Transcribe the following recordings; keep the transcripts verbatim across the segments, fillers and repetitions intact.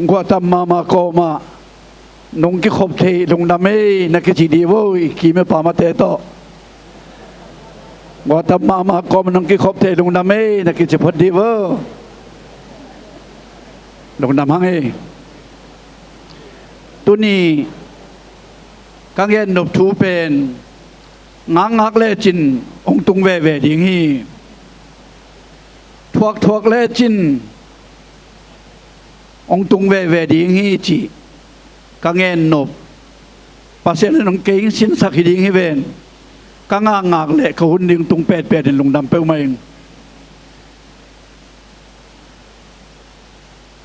Guahtam mahmah kawmah nong kikhop thei lungdam ei na kici dih vo, i kim i pamate tawh. Guahtam mahmah kawmah nong kikhop thei lungdam ei na kici phot dih vo. Lungdam hang ei. Tuni ka gen nop thu pen ngakngak lecin hong tung veve ding hi. Thuakthuak lecin hong tung veve ding hi cih ka gen nop. Pasian in hong kei sinsak hi ding hi ven. Ka ngakngak leh ka hun ding tung petpet in lungdam peuhmah ing.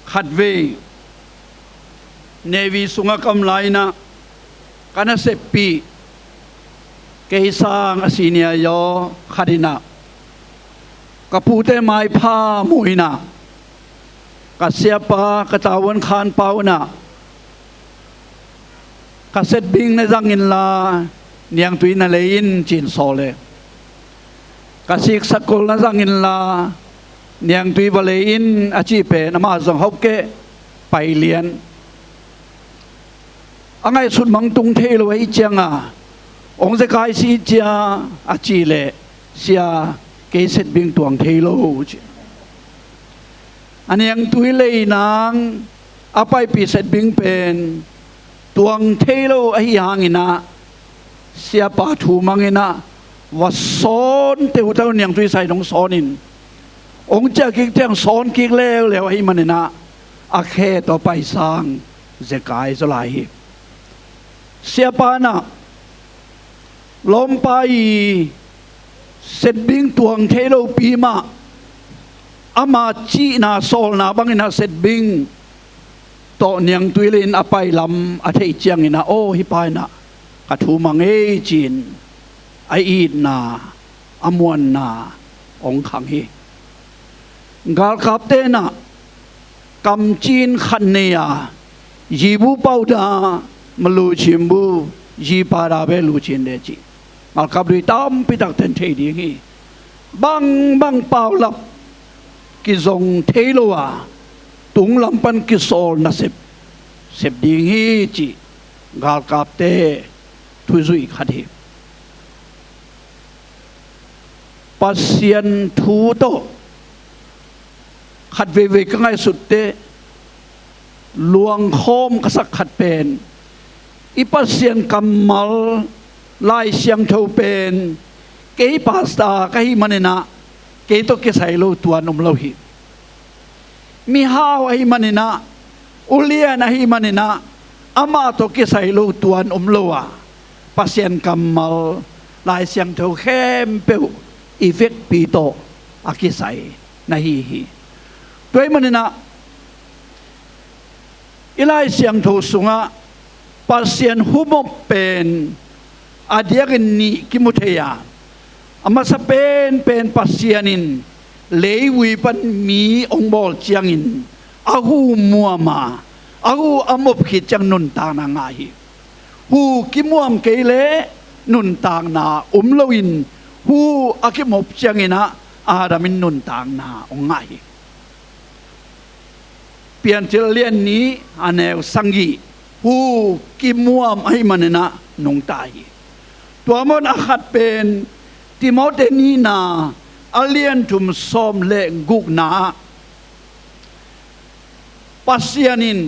Khatvei Navy sungah ka om lai-inah ka naseppih, kei sang a senior yaw khat inah ka pute maipha mu inah, ka siapa ka tavuan khanpa unah, ka setbing na zang inla niangtui na lei in ci-in sawl e. Ka siksakol na zang inla niangtui va lei in a cih pen amah zong hauh keh, pai lian. A ngaihsut mang tung thei lo ahih cianga hong zekai si cia a cih leh, sia, kei setbing tuang thei lo ci. A niangtui lei nang a paipih setbing pen tuang thei lo ahi hanginah siapa thu mang inah va sawn teuteu, niangtui sai dong sawn in hong ciah kik tiang sawn kik leuleu ahih maninah a khe tawh paisang zekai zaw lai hi. Siapa inah lawmpa i setbing tuang thei lopi mah ama cihna sawlna banginah setbing tawh niangtui lei in a pai lam a theih cianginah, aw, hih pa inah ka thu mang ei ci-in a itna, a muanna hong khang hi. Galkapte inah kamcin khat nei a, ရေဘူးပေါက်တာ မလိုချင်ဘူး၊ ရေပါတာပဲ လိုချင်တယ် ci. Galkap lui tampi takte in thei ding hi. Bangbang paulap kizong thei lo a, tunglam pan kisawl nasep sep ding hi cih galkapte thuzuih khat hi. Pasian thu tawh khat veivei ka ngaihsut teh luangkhawm ka sak khat pen, i Pasian kammal Lai Siangtho pen kei pastor ka hih maninah kei tawh kisai lo tuan om lo hi. Mihau ahih maninah, ulian ahih maninah amah tawh kisai lo tuan om lo a, Pasian kammal Lai Siangtho khempeuh i vekpi tawh a kisai na hi hi. Tua ahih maninah i Lai Siangtho sungah Pasian humop pen a diakin nih kimu thei a, a masa penpen Pasian in leivui pan mi hong bawl ciangin a hu muam a, a hu a mop khit ciang nuntakna ngah hi. Hu kimuam kei leh nuntakna om loin hu a kimop cianginah Adam in nuntakna hong ngah hi. Piancil lian nih a neu sagih, hu kimuam ahih maninah nungta hi. Tua mah a khat pen Timote nihna a lian thum sawm le gukna ah Pasian in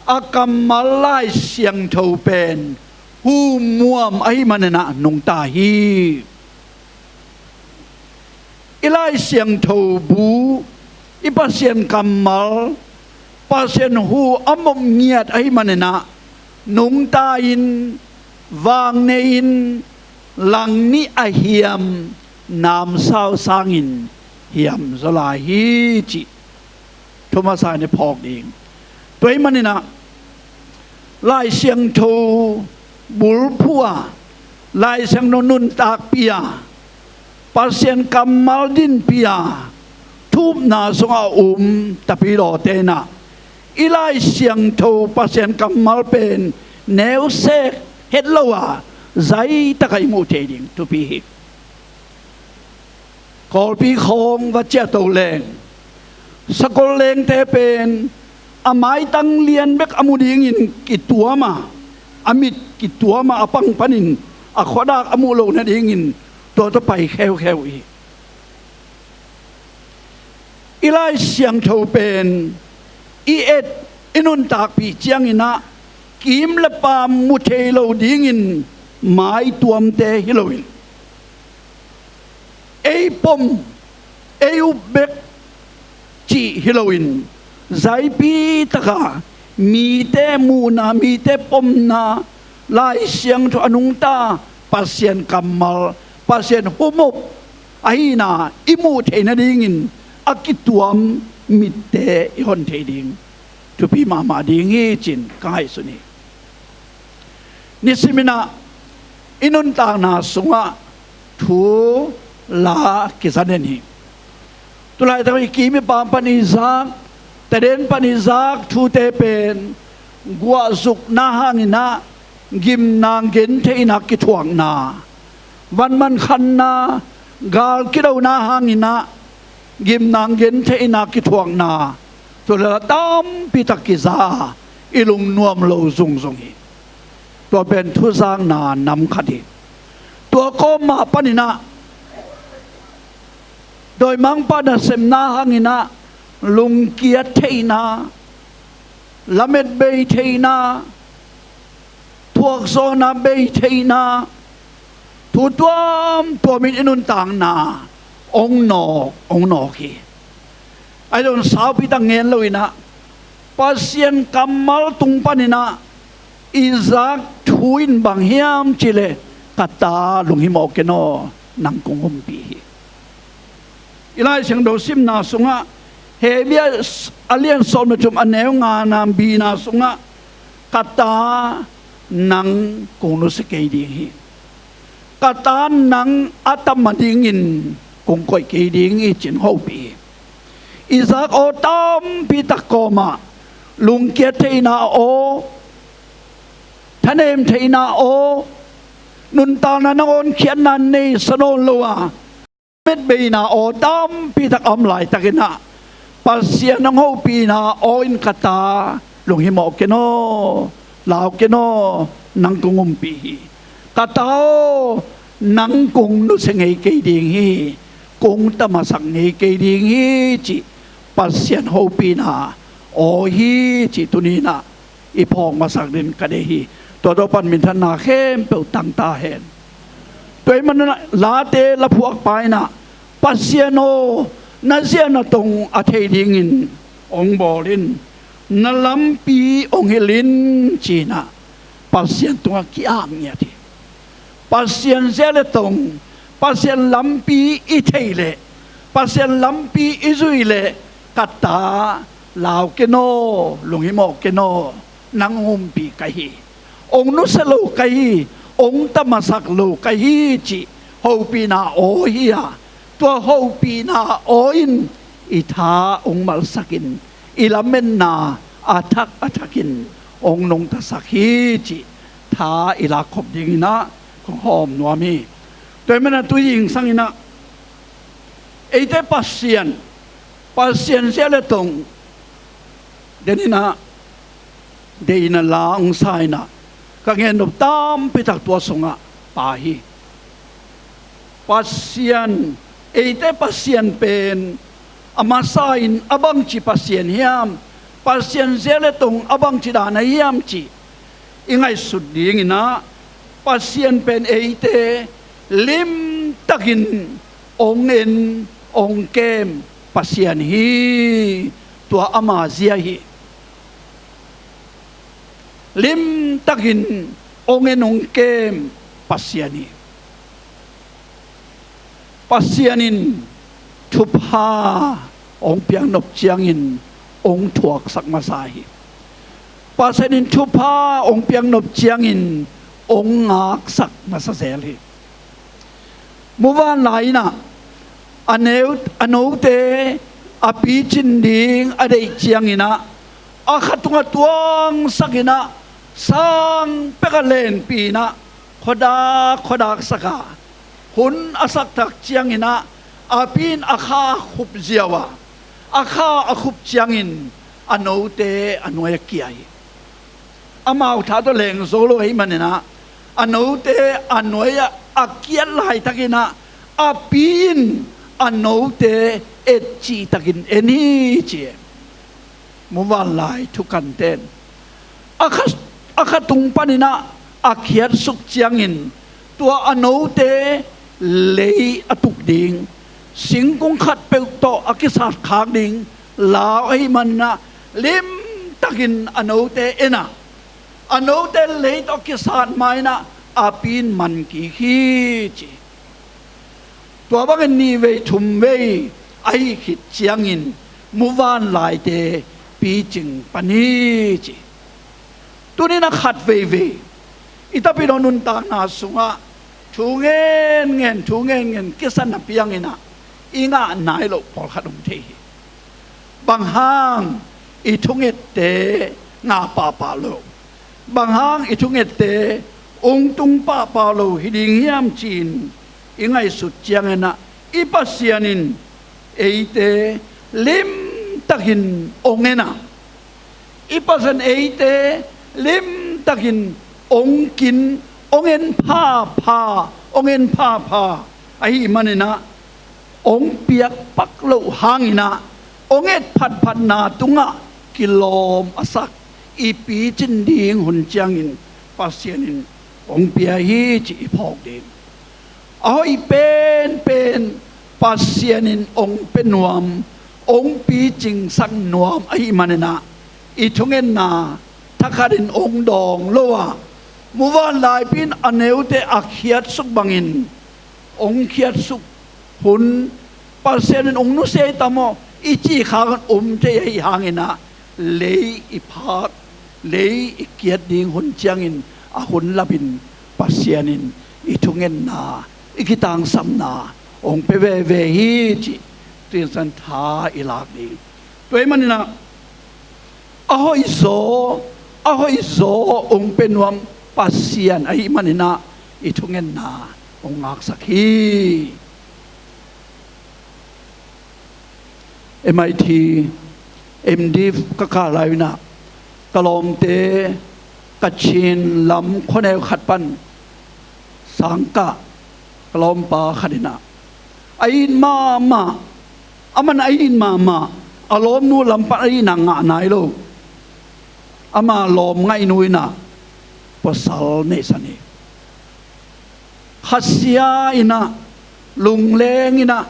a kammal Lai Siangtho pen hu muam ahih maninah nungta hi. I Lai Siangtho bu, i Pasian kammal, Pasian hu a mop ngiat ahih maninah nungta in, vang nei in, lang nih a hiam namsau sangin hiam zaw lai hi cih thumasa in i phawk ding. Tua ahih maninah Lai Siangtho bulphuh a, Lai Siangtho nuntakpih a, Pasian kammal dinpih a, thupna sungah um tapidawte inah i Lai Siangtho Pasian kammal pen neusek het lo a, zaitakah i muh thei ding thupi hi. Kawlpi khawng va ciahto leng, sakol lengte pen a maitang lian bek a mu dingin kituam a, a mit kituam a, a pang panin a khuadak a muh loh nadingin tua tawh pai kheukheu hi. I Lai Siangtho pen i et, i nuntakpih ciangin ah kim le paam mu thei lo dingin maituamte hi loin, ei pom, ei up bek cih hi loin, zaipi taka mite muhna, mite pomna, Lai Siangtho a nungta Pasian kammal, Pasian humup ahihna i muh theih nadingin a kituam mitte i hon thei ding thupi mahmah ding hi cin ka ngaihsun hi. Nisimin ah i nuntakna sungah thu la kizanen hi. Tulaitak i kim i paam pan i zak, taden pan i zak thute pen guahzukna hangin ah gimna gentheihna kithuakna, vanman khanna, gal kidona hangin ah gimna gentheihna kithuakna, tua leh tampi tak kiza a i lungnuam lo zungzung hi. Tua pen thuzakna nam khat hi. Tua kawm mah panin ah dawimangpa nasepna hangin ah lungkiat theihna, lamet bei theihna, thuakzawhna bei theihna, thu tuamtuamin i nuntakna hong nawk, hong nawk hi. Ahi zongin saupi tak ngen loin ah Pasian kammal tung panin ah i zak thu in bang hiam cih leh, "Ka ta, lunghimawh ken aw, nang kong umpih hi." I Lai Siangtho simna sungah, Hebru a lian sawm le thum a neu ngana bina sungah, "Ka ta, nang kong nusia kei ding hi. Ka ta, nang a tam a dingin kong koih kei ding hi," cin hopih hi. I zak aw tampi tak kawmah lungkiat theihna aw, thanem theihna aw, nuntakna nangawn khiatna nei sa nawn lo a, lamet beina aw tampi tak a om laitakin ah Pasian hong hopihna aw in, "Ka ta, lunghimawh ken aw, lau ken aw, nang kong umpih hi. Ka ta aw, nang kong nusia ngei kei ding hi, kong ta masak ngei kei ding hi," cih Pasian hopihna aw hi cih tuni-in ah i phawk masak dingin ka deih hi. Tua tawh pan minthanna khempeuh tang ta hen. Tua ahih manin ah Late laphuakpa in ah, "Pasian aw, na ziahna tong a thei dingin hong bawl in, na lampi hong hilh in," ci-in ah Pasian tungah ki-ap ngiat hi. Pasian ziah le tong, Pasian lampi i theih leh, Pasian lampi i zuih leh, "Ka ta, lau ken aw, lunghimawh ken aw, nang hong umpih ka hi. Hong nusia lo ka hi, hong ta masak lo ka hi," cih hopihna aw hi a, tua hopihna aw in i tha hong malsak in, i lametna a thak a thakin hong nungtasak hi cih tha i lakkhop dingin ah kong hawm nuam hi. Tua ahih manin ah tui zingsangin ah eite Pasian, Pasian ziah le tong, denin ah deihna la hong sa-in ah ka gen nop tampi tak tua sungah pha hi. Pasian, eite Pasian pen a masa-in a bangci Pasian hiam, Pasian ziah le tong a bangci dan ahi hiam cih i ngaihsut dingin ah, Pasian pen eite limtakin hong en, hong kem Pasian hi. Tua ama zia hi. Limtakin hong en, hong kem Pasian hi. Pasian in thupha hong piaknop ciangin hong thuaksak masa hi. Pasian in thupha hong piaknop ciangin hong ngaksak masa zel hi. Muvanlai in ah a neu, a note a picin ding a deih ciangin ah, a kha tungah tuangsakin ah, sang pek a lenpih in ah, khuadak khuadaksak a, hun a sak tak ciangin ah, a pi in a kha a khup ziau a, a kha a khup ciangin a note a nuai a kia hi. Amau tha tawh leng zo lo ahih manin ah, a note a nuai ah a kiat laitakin ah, a pi in a note et cihtakin en hi ci. Muvanlai thukante in a kha, a kha tung panin ah a khiatsuk ciangin, tua a note lei a tuk ding, singkung khatpeuh tawh a kisat khak ding lau ahih manin ah, limtakin a note en a, a note lei tawh kisat ma-in ah, a pi in man kik hi ci. Tua bangin nih vei thum vei ahih khit ciangin, muvanlaite picing pan hi ci. Tuni-in ah khat veivei i Tapidaw nuntakna sungah thu ngenngen, thu ngenngen kisam a piangin ah, i ngah nai loh pawlkhat om thei hi. Bang hang i thungette ngah pahpah lo, bang hang i thungette ungtung pahpah lo hi ding hiam ci-in i ngaihsut ciangin ah, i Pasian in eite limtakin hong en a, i Pasian eite limtakin hong kin, hong en phapha, hong en phapha ahih manin ah, hong piak pak loh hangin ah, hong et phatphatna tungah kilawm a sak, i picin ding hun ciangin Pasian in hong pia hi ci i phawk ding. A hoih penpen Pasian in hong pia nuam, hong picingsak nuam ahih manin ah, i thungetna thakhatin hong dawng lo a, muvanlai pi in a note a khiatsuk bangin hong khiatsuk hun, Pasian in hong nusia hi tam aw i cih khak-in om thei ahih hangin ah, lei i phak, lei i kiat ding hun ciangin, a hun lapin Pasian in i thungetna, i kitangsapna hong pia veve hi cih, tui-in san tha i lak ding. Tua ahih manin ah, a hoihzaw, a hoihzaw hong pia nuam Pasian ahih manin ah, i thungetna hong ngaksak hi. M I T, M Div ka kah lai-in ah, ka lawmte, Kachin lam khuaneu khat pan sang kah, ka lawmpa khat in ah, a it mahmah, aman a it mahmah, a lawmnu lam pan a itna ngah nai lo. Ama lawmngaihnu in ah pasal neihsan hi. Khasia in ah, lungleng in ah,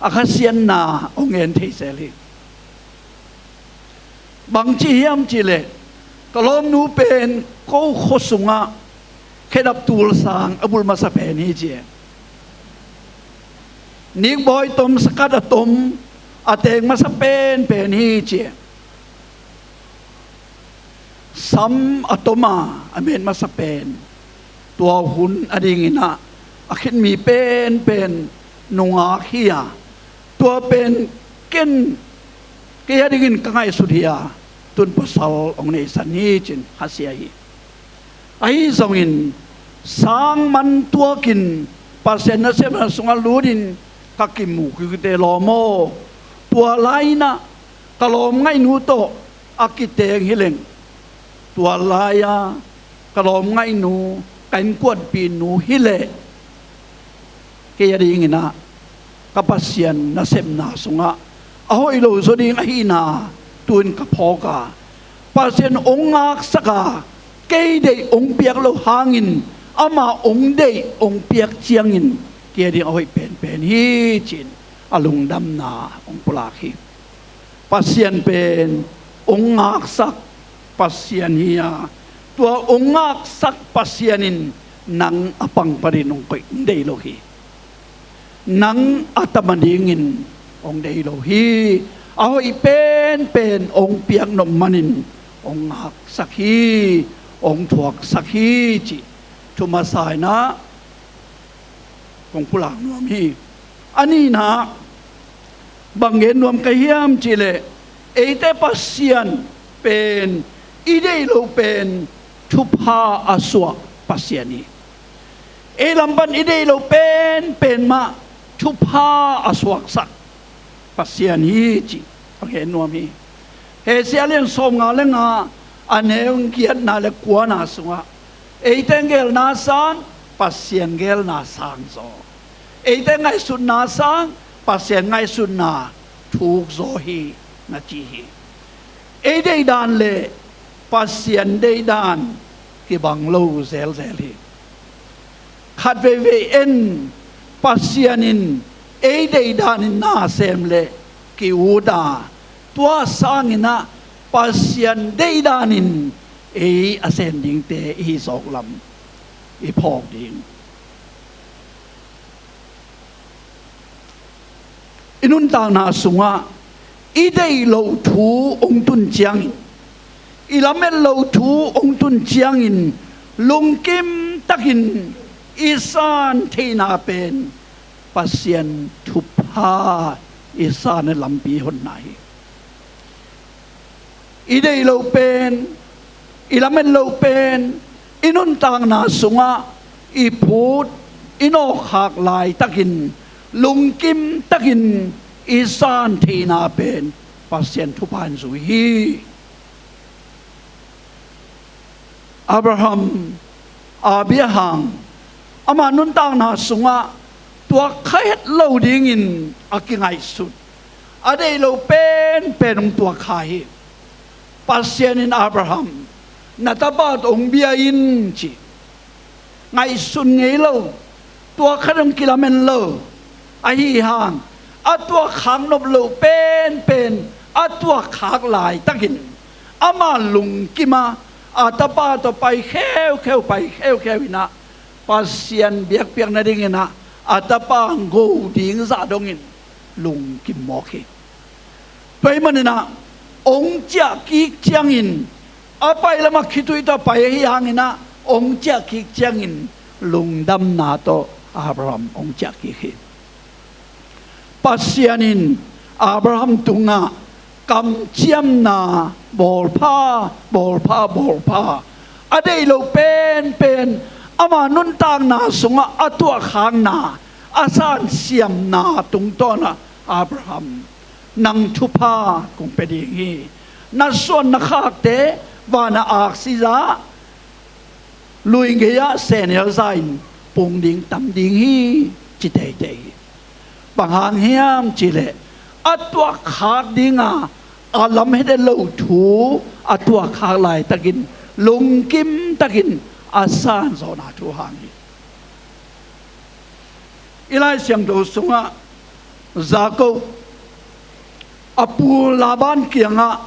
a khasiatna hong gen thei sel hi. Bangci hiam cih leh, ka lawmnu pen ko khua sungah khedap tulsang a bulh masa pen hi ci. Nikbawi tom, sakat a tom, a teng masa penpen hi ci. Sam a tom a, a met masa pen, tua hun a dingin ah, a khitmi penpen nungak hi a, tua pen ken, kei a dingin ka ngaihsut hi a, tu-in pasal hong neihsan hi ci-in khasia hi. Ahi zongin, sang man tuakin Pasian nasepna sungah lutin ka kimu kikite lawm aw, tua lai-in ah ka lawmngaihnu tawh a kiteng hi leng, tua lai-a ka lawmngaihnu, ka innkuanpihnu hi leh, kei a dingin ah ka Pasian nasepna sungah a hoih lo zaw ding ahihna tu-in ka phawk a, Pasian hong ngaksak a, kei deih hong piak loh hangin, ama hong deih hong piak ciangin, kei a ding a hoih penpen hi ci-in a lungdamna hong pulak hi. Pasian pen hong ngaksak Pasian hi a, tua hong ngaksak Pasian in nang a pang panin hong koih, hong deih lo hi. Nang a tam a dingin hong deih lo hi. A hoih penpen hong piak nop manin hong ngaksak hi, hong thuaksak hi cih thu masa-in ah kong pulak nuam hi. A nihna, bang gen nuam ka hiam cih leh, eite Pasian pen, i deih loh pen thupha a suah Pasian hi. Ei lam pan i deih loh penpen mah thupha a suaksak Pasian hi cih ka gen nuam hi. Hosea lian sawmnga le nga, a neu giatna le kuana sungah, eite geelna sang, Pasian geelna sang zaw. Eite ngaihsutna sang, Pasian ngaihsutna thuk zaw hi, na ci hi. Ei deihdan le Pasian deihdan kibang lo zelzel hi. Khat veivei en, Pasian in ei deihdan in na sem le ki-ut a, tua sangin ah Pasian deihdan in ei a sem dingte i hi zawk lam i phawk ding. I nuntakna sungah i deih loh thu hong tun ciangin, i lamet loh thu hong tun ciangin, lungkim takin i san theihna pen Pasian thupha i san lampi honna hi. I deih loh pen, i lamet loh pen, i nuntakna sungah i phut, i nawkkhak laitakin, lungkim takin i san theihna pen Pasian thupha in zui hi. Abraham, Abiahang, ama nuntakna sungah tuak kha het lo dingin a kingaihsut, a deih loh penpen hong tuak kha hi. Pasian in, Abraham, na tapa tawh hong bia in, ci. Ngaihsun ngei lo, tuak kha dong kilamen lo. Ahi hang, a tuak khak nop loh penpen a tuak khak laitakin, ama lungkim a, a tapa tawh pai kheukheu, pai kheukheu in ah, Pasian biakpiak nadingin ah, a tapa go ding zah dongin lungkim mawk hi. Tua ahih manin ah, hong ciah kik ciangin, a pai lamah khitui tawh pai ahi hangin ah, hong ciah kik ciangin lungdamna tawh Abraham hong ciah kik hi. Pasian in Abraham tungah kamciamna bawlpha, bawlpha, bawlpha, a deih loh penpen, ama nuntakna sungah a tuahkhakna, a sansiamna tungtawnah, Abraham, nang thupha kong pia ding hi. Na suan na khakte vanah aksi zah, lui gei-ah sehnel zah in pung ding, tam ding hi, ci teitei hi. Bang hang hiam cihleh, a tuahkhak dinga a lam het het loh thu a tuahkhak laitakin, lungkim takin a sanzawhna thu hang hi. I Lai Siangtho sungah Jakob a pu Laban kiangah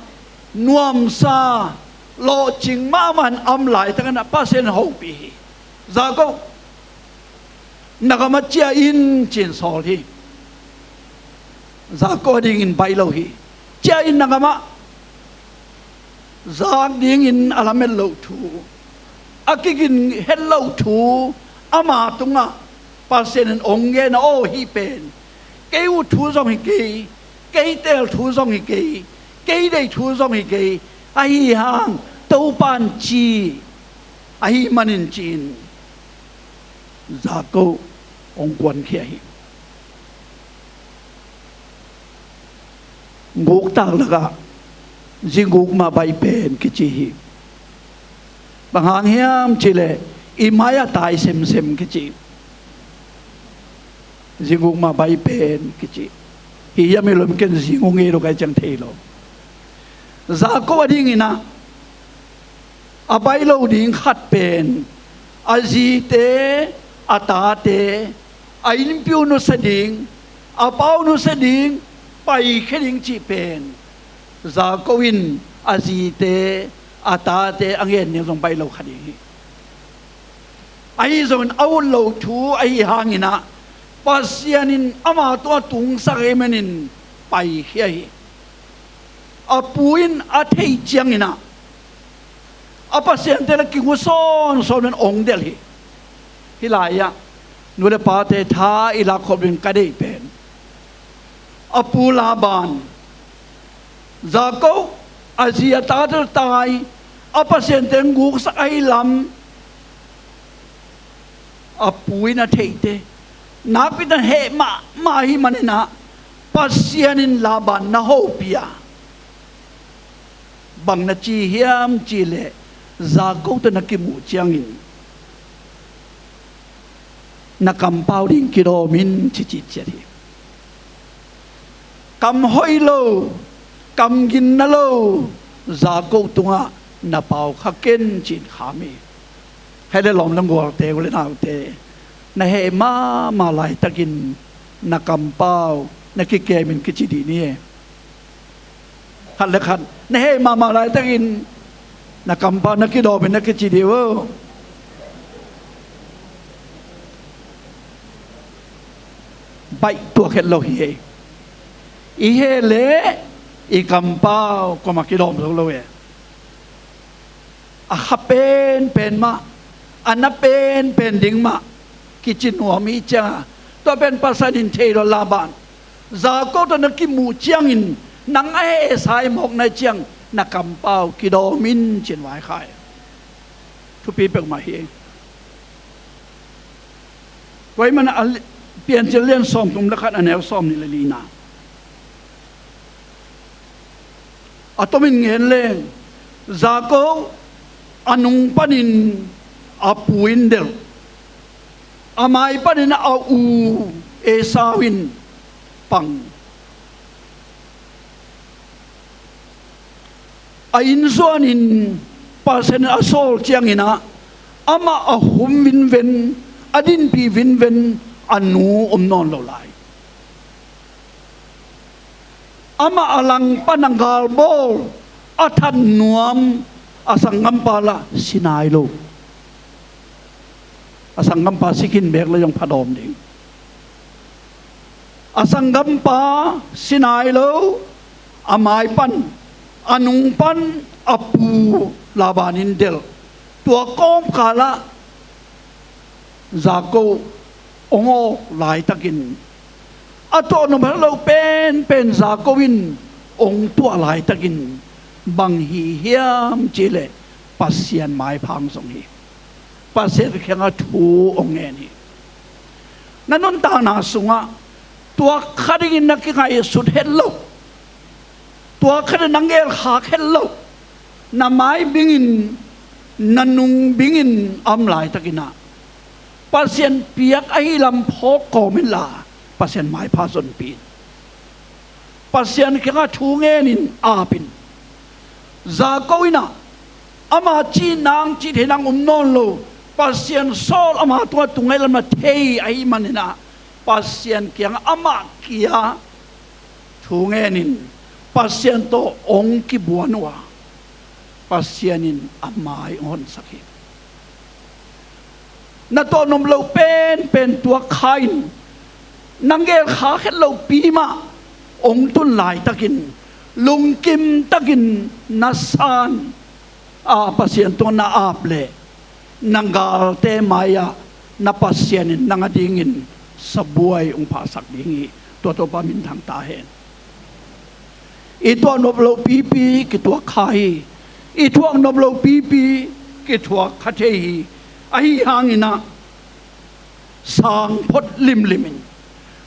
nuamsa, lawhcing mahmah in a om laitakin ah Pasian hopih hi. Jakob, na gamah ciah in, ci-in sawl hi. Jakob a dingin baih lo hi. Ciah in na gamah. Zak dingin a lamet loh thu, a kigin het loh thu ama tungah Pasian in hong gen a, aw, hih pen kei ut thu zong hi kei, kei teel thu zong hi kei, kei deih thu zong hi kei, ahi hang Topa in ci, ahih manin ci-in Jakob hong kuankhia hi. Guk tak lakah zi guk mah baih pen kici hi. Bang hang hiam cihleh i mai-ah tai semsem kici. Zi guk mah baih pen kici. Hih hiam i lom ken zi guk ngei lo kai ciang thei lo. Jakob a dingin ah a baih loh ding khat pen a zite, a tate, a innpi uh nusia ding, a pa uh nusia ding, paikhia ding cih pen Jakob in a zite, a tate a ngen ding zong baih lo kha ding hi. Ahi zongin a ut loh thu ahi hangin ah Pasian in ama tungah tungsak ahih manin paikhia hi. A pu in a theih ciangin ah a pasiante la kingu sawnsawn in hong delh hi. Hih lai-ah nu le pate tha i lakkhop ding ka deih pen, a pu Laban, Jakob a zi a tate tai, a pasiante guksak ahi lam a pu in a theihte nakpi takin heh mahmah ahih manin ah Pasian in Laban na hopih a, Bang na ci hiam cih leh, Jakob tawh na kimuh ciangin na kampau ding kidawm in, ci citciat hi. Kam hoih lo, kam ginna lo Jakob tungah na pau kha ken, ci-in kham hi. Hih leh lawm le gualte, u le naute, na heh mahmah laitakin na kampau na kikemin kici dih ni. Khat le khat na heh mahmah laitakin na kampau na kidawmin na kici dih uh. Baih tuak het lo hi ei. I heh leh i kampau kuamah kidawm zo lo ei. A kha penpen mah, a na penpen ding mah kici nuam i hih ciangah, tua pen Pasian in thei lo. Laban, Jakob tawh na kimuh ciangin nang a hehsa i mawk na hih ciang na kampau kidawm in, ci-in vaikhak hi. Thupi peuhmah hi. Tua ahih manin a li-, Piancil lian sawmthum le khat, a neu sawmnih le lina. A tomin ngen leng, Jakob a nung panin a pu in delh, a mai panin a u Esau in pang. A inn zuanin Pasian in a sawl ciangin ah, amah a hum vinven, a dinpih vinven, a nu om nawn lo lai. Amah a langpan a galbawl, a that nuam a sanggampa lah si nai lo. A sanggampa si khin beek leh zong phadawm ding. A sanggampa si nai lo, a mai pan, a nung pan a pu Laban in delh. Tua kawmkal ah Jakob hong awk laitakin, a tuahnop het loh penpen Jakob in hong tuah laitakin, bang hi hiam cih leh Pasian maipha hong zong hi. Pasian kiangah thu hong ngen hi. Na nuntakna sungah tua kha dingin na kingaihsut het loh, tua kha dingin na gelkhak het loh, na mai bingin, na nung bingin a om laitakin ah, Pasian piak ahi lam phawk kawm inla, Pasian maipha zonpih in. Pasian kiangah thu ngenin ap in. Jakob in ah, ama cih nang, cih theih nang om nawn lo, Pasian sawl ama tungah tungaih lam na thei ahih manin ah, Pasian kiangah amah kia thu ngenin Pasian tawh hong kibuan uh a, Pasian in a mai hong honsak hi. Na tuahnop loh penpen tua kha in, na gelkhak het lohpi mah hong tun laitakin, lungkim takin na san a, Pasian tungah na ap leh, na galte mai-ah na Pasian in nang adingin sabuai hong phahsak ding hi. Tua Topa minthang ta hen. I tuahnop loh pipi kituak kha hi. I thuaknop loh pipi kituak kha thei hi. Ahi hangin ah, sang phot limlim in,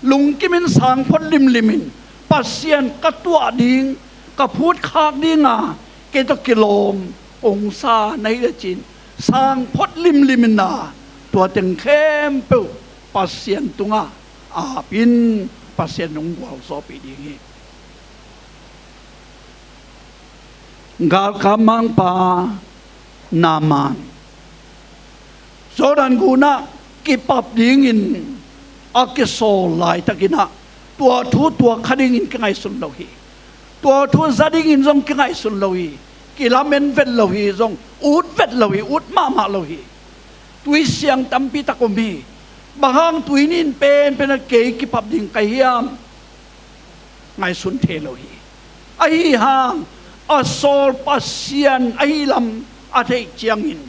lungkim in sang phot limlim in, Pasian ka tuah ding, ka phutkhak ding a, kei tawh kilawm hong sa na hi leh cin, sang phot limlim in a, tua teng khempeuh Pasian tungah ap in, Pasian hong gualzawhpih ding hi. Galkap mangpa Naaman, Jordan gun ah kipap dingin a kisawl laitakin ah, tua thu tuak kha dingin kingaihsun lo hi. Tua thu za dingin zong kingaihsun lo hi. Kilamen vet lo hi, zong ut vet lo hi, ut mahmah lo hi. Tui siang tampi tak om hi. Bang hang tui nih in penpen ah kei kipap ding ka hi hiam? Ngaihsun thei lo hi. Ahi hang a sawl Pasian ahi lam a theih ciangin,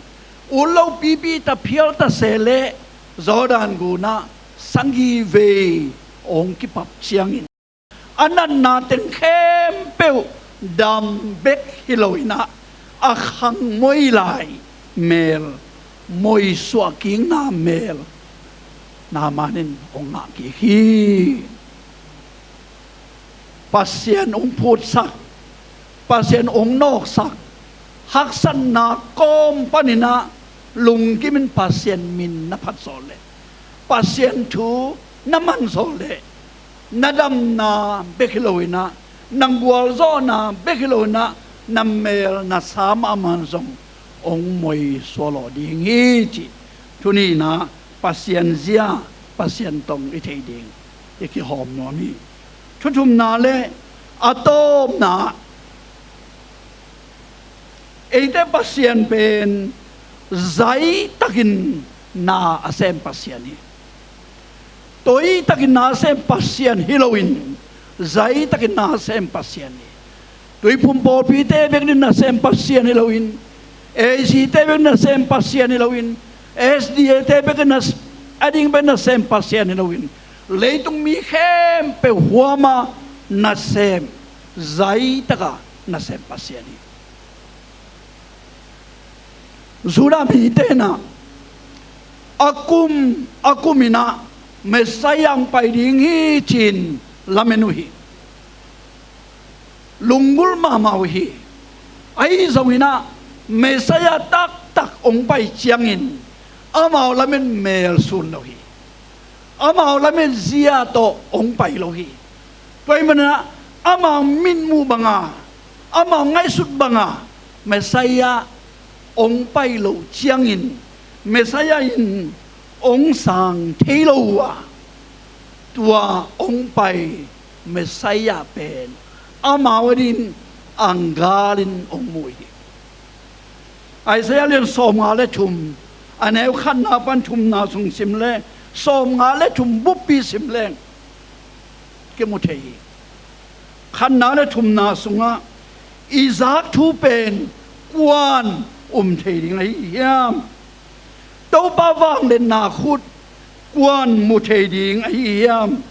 ut loh pipi ta phial ta se leh Jordan gun ah sagih vei hong kipap ciangin, a natna teng khempeuh dam bek hi lo in ah, a khangmoi lai mel, moisuah kikna mel Naaman in hong ngah kik hi. Pasian hong phutsak, Pasian hong nawksak haksatna kawm paninah lungkimin Pasian min na phatsawh leh, Pasian thu na manzawh leh, na damna bek hi loinah, na gualzawhna bek hi loinah, na mel na sa mahmah zong hong moi sualawh ding hi cih thu nihna, Pasian zia, Pasian tong i theih ding i kihawm nuam hi. Thu thumna le a tawpna, eite Pasian pen zaitakin na a sem Pasian hi. Toitakin na a sem Pasian hi loin, zaitakin na a sem Pasian hi. Tuiphum pawlpite bek in na sem Pasian hi loin, A C te bek in na sem Pasian hi loin, S D A te bek in na, a ding bek in na sem Pasian hi loin, leitung mi khempeuh huama na sem, zaitaka na sem Pasian hi. Judah mite inah a kum a kum inah Messiah hong pai ding hi ci-in lamen uh hi. Lunggulh mahmah uh hi. Ahi zonginah Messiah taktak hong pai ciangin amau lamen mel sun lo hi. Amau lamen zia tawh hong pai lo hi. Tua ahih maninah amau mitmuh banga, amau ngaihsut banga Messiah hong pai loh ciangin Messiah in hong sang thei lo uh a, tua hong pai Messiah pen amau adingin anggalin hong mu uh hi. Isaiah lian sawmnga le thum, a neu khatna pan thumna sung sim leng, sawmnga le thum buppi sim leng kimu thei hi. Khatna le thumna sungah i zak thu pen kua'n um thei ding ahi hiam? Topa vangliatna khut kua'n mu thei ding ahi hiam?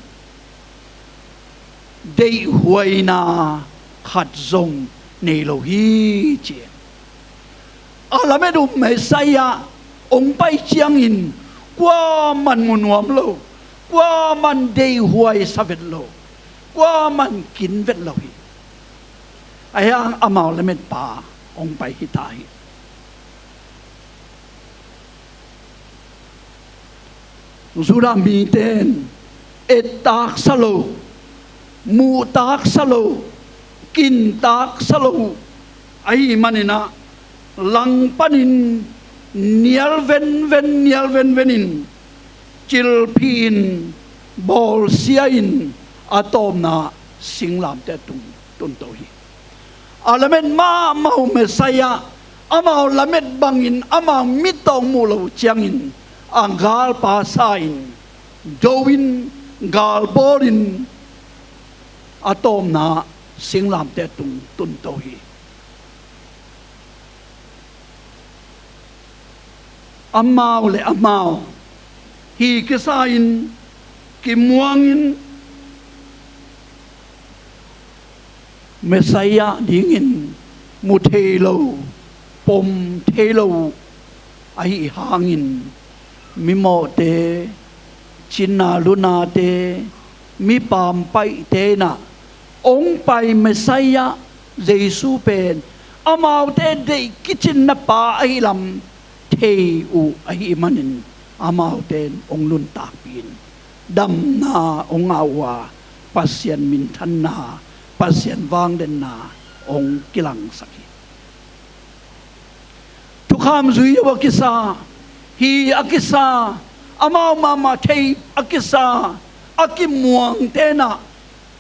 Deihhuaina khat zong nei lo hi ci. A lamet uh Messiah hong pai ciangin kuaman mu nuam lo, kuaman deihhuai sa vet lo, kuaman kin vet lo hi. Ahi hang amau lametpa hong pai hi ta hi. Judah mite in et taksa lo, muh taksa lo, kin taksa lo ahih maninah langpanin nial venven, nial venvenin cilphih in, bawlsia in a tawpna singlamteh tung tunto hi. A lamet mahmah uh Messiah amau lamet bangin amau mittawng muh loh ciangin a galpa sa-in, do-in, galbawlin a tawpna singlamteh tung tunto hi. Amau le amau hi kisa-in, kimuangin, Messiah dingin mu thei lo, pom thei lo ahih hangin, mimawhte, cinna lunate, mi pampaihte inah hong pai Messiah Jesu pen amaute deih kicinna pa ahih lam thei uh ahih manin, amaute in hong nuntakpih in damna hong ngah uh a, Pasian minthanna, Pasian vangliatna hong kilangsak hi. Thukham zui uh a kisa, hi a kisa, amau mahmah thei a kisa, a kimuangte inah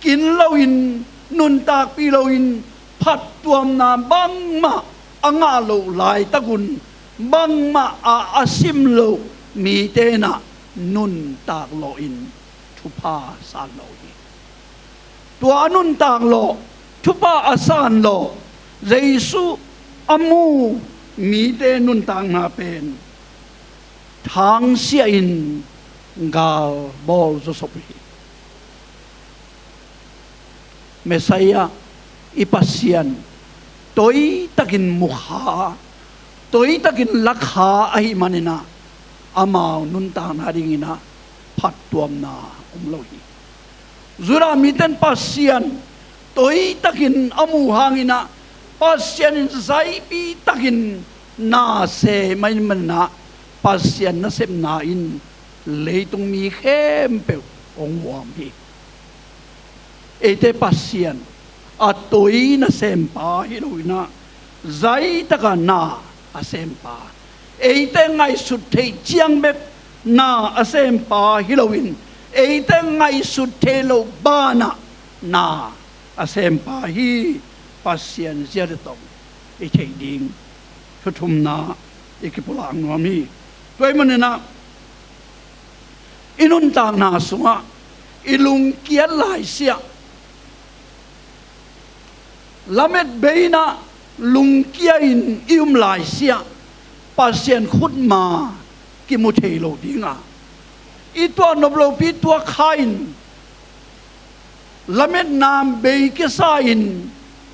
kin loin, nuntakpih loin, phattuamna bangmah a ngah loh laitakun, bangmah a a sim loh mite inah nuntak lawhin thupha san lo hi. Tua a nuntak lawh, thupha a san lawh, Jesu a mu mite nuntakna pen thangsiah in gal bawl zawsop hi. Messiah i Pasian toitakin mukha, toitakin lakha ahih maninah amau nuntakna dinginah phattuamna om lo hi. Judah mite in Pasian toitakin a muh hanginah Pasian in zaipi takin na sem ahih manin ah, Pasian nasepna in leitung mi khempeuh hong huam hi. Eite Pasian a toi nasempa hi lo in ah, zai taka na a sempa, eite ngaihsut theih ciang bek na a sempa hi loin, eite ngaihsut theih loh banah na a sempa hi. Pasian zia le tawh i theih ding thu thumna i kipulak nuam hi. Tua ahih manin ah, i nuntakna sungah i lungkiat laisiah, lamet bei in ah lungkia in i um laisiah, Pasian khutma kimu thei lo ding a, i tuak nop lopi tuak kha in, lametna bei kisa in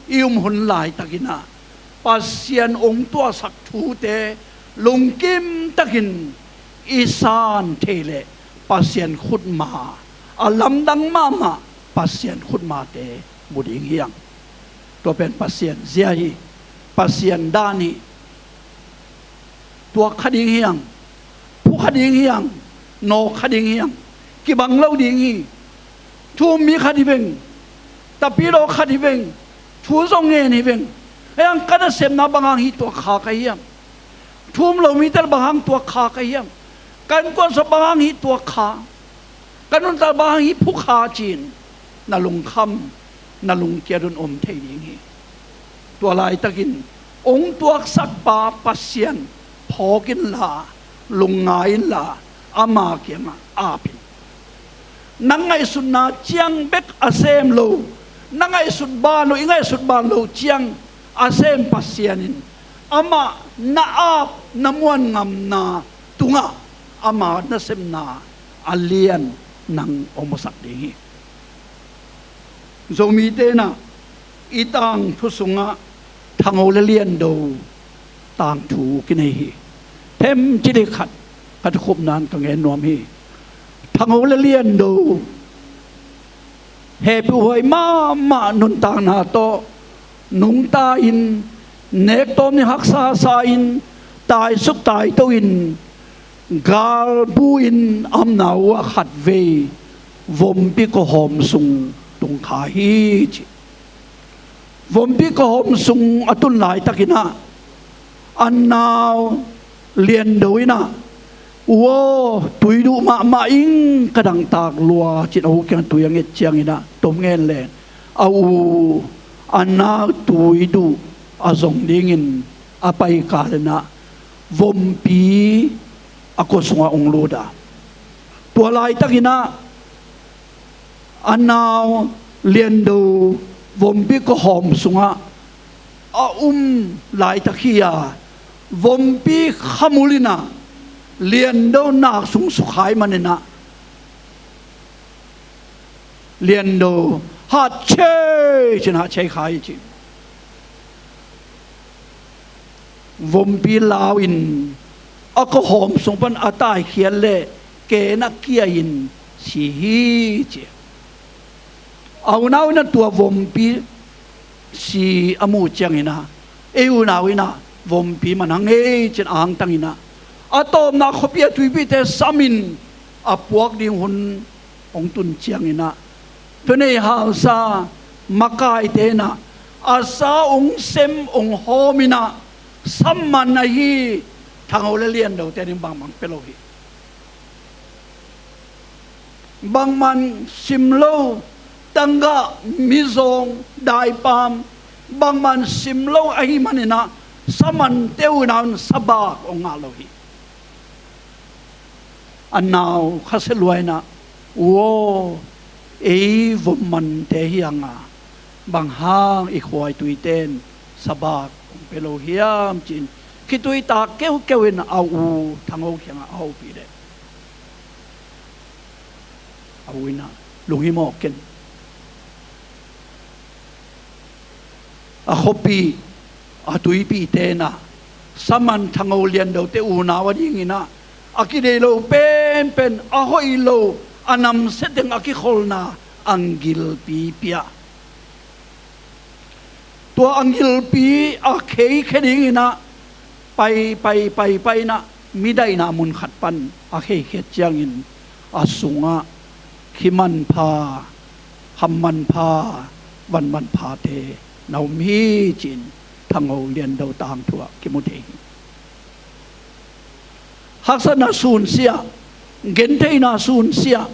i um hun laitakin ah, Pasian hong tuahsak thute lungkim takin i san thei leh, Pasian khutma a lamdang mahmah Pasian khutmate mu ding hi hang. Tua pen Pasian zia hi, Pasian dan hi. Tuak kha ding hi hang, phu kha ding hi hang, nawk kha ding hi hang, kibang lo ding hi. Thu um mi khat hi veng, tapidaw khat hi veng, thu zong ngen hi veng. Ahi hang ka nasepna bang hang hi tuak kha ka hiam? Thu um lo mite bang hang tuak kha ka hiam? Ka innkuan sung bang hang hi tuak kha, ka nuntak bang hang hi phu kha ci-in na lungkham, na lungkiat un om thei ding hi. Tua laitakin hong tuaksakpa Pasian phawk inla, lungngai inla, ama kiangah ap in. Na ngaihsutna ciang bek a sem lo, na ngaihsut ban lo, i ngaihsut ban lo ciang a sem Pasian in amah na ap, na muan ngamna tungah ama nasepna a lian nang hong musak ding hi. Zomite in ah i tangthu sungah Thangho le Liando tangthu kinei hi. Themci ding khat ka thukhupna in ka gen nuam hi. Thangho le Liando hehpihhuai mahmah nuntakna tawh nungta in, nek tawm ni haksa sa in, taisuk taito in, galbu in a omna uh ah khatvei vompi kawhawm sung tung kha hi ci. Vompi kawhawm sung a tun laitakin ah, a nau Liando in ah, "U aw, tui duh mahmah ing, ka dangtak lua," ci-in a u kiang tui a nget ciangin ah tom ngen leng, a u a nau tui duh a zong dingin a pai kal in ah, vompi a kua sungah hong lut a. Tua laitakin ah, a nau Liando vompi kawhawm sungah a um laitak hi a, vompi khamul in ah Liando nak sung sukha ahih manin ah, Liando hat ciei ci-in hat ciei kha hi ci. Vompi lau in a kawhawm sung pan a taikhiat leh ken a kia in si hi ci. A unau in ah tua vompi si a muh ciangin ah, "Ei unau in ah vompi man hang ei," ci-in a hangtang in ah, a tawpna khuapi a tuipite sam in a puak ding hun hong tun ciangin ah, thunei hausa makaite in ah a sa hong sem hong hawm in ah, sa man ahi Thangho le Liando te ding bangmah pia lo hi. Bangmah sim lo, tanggah, mizawng, daipam, bangmah sim lo ahih manin ah, sa mante unau in sa bak hong ngah lo hi. A nau khasia lua in ah, "U aw, ei vom mante hi hang a, bang hang i khua i tuite in sa bak hong pia lo hiam?" ci-in khitui tak keukeu in a u Thangho kiangah a hopih leh, a u in ah, "Lunghimawh ken. A khuapi a tuipite in ah sa man Thangho Liando te unau a dingin ah a kideih lo penpen, a hoih lo, a namsia teng a kikholna ang gilpi pia. tua a ngilpi a kheikhia dinginah pai pai pai pai inah midaihna mun khat pan a kheikhiat ciangin a sungah khi manpha, kham manpha, van manphate na om hi ci-in Thangho Liando tangthu ah kimu thei hi. Haksatna sunsia, gentheihna sunsia,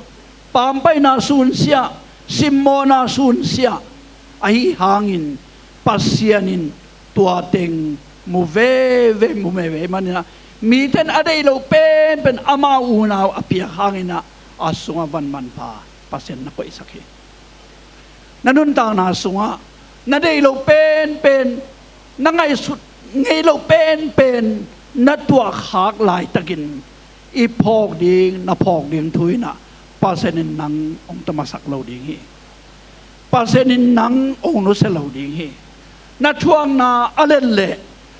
pampaihna sunsia, simmawhna sunsia ahi hangin Pasian in tua teng mu veve, mu veve maninah miten a deih lo penpen amau unau a piak hanginah a sungah van manpha Pasian na koihsak hi. Na nuntakna sungah na deih lo penpen, na ngaihsut ngei lo penpen na tuahkhak laitakin i phawk ding, na phawk ding thu inah Pasian in nang hong tawmasak lo ding hi. Pasian in nang hong nusia lo ding hi. Na thuakna a let leh,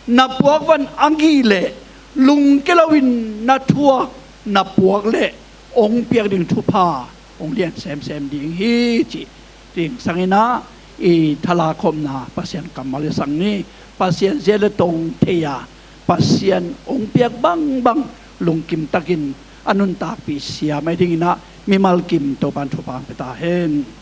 na puakvan a ngih leh, lungkia loin na thuak, na puak leh hong piak ding thupha hong lian semsem ding hi cih ding sanginah i thalak khopna Pasian kammal i sang ni. Pasian zia le tong thei-a Pasian hong piak bangbang lungkim takin a nuntakpih siam ahi dinginah mimal kim Topan thupha hong pia ta hen.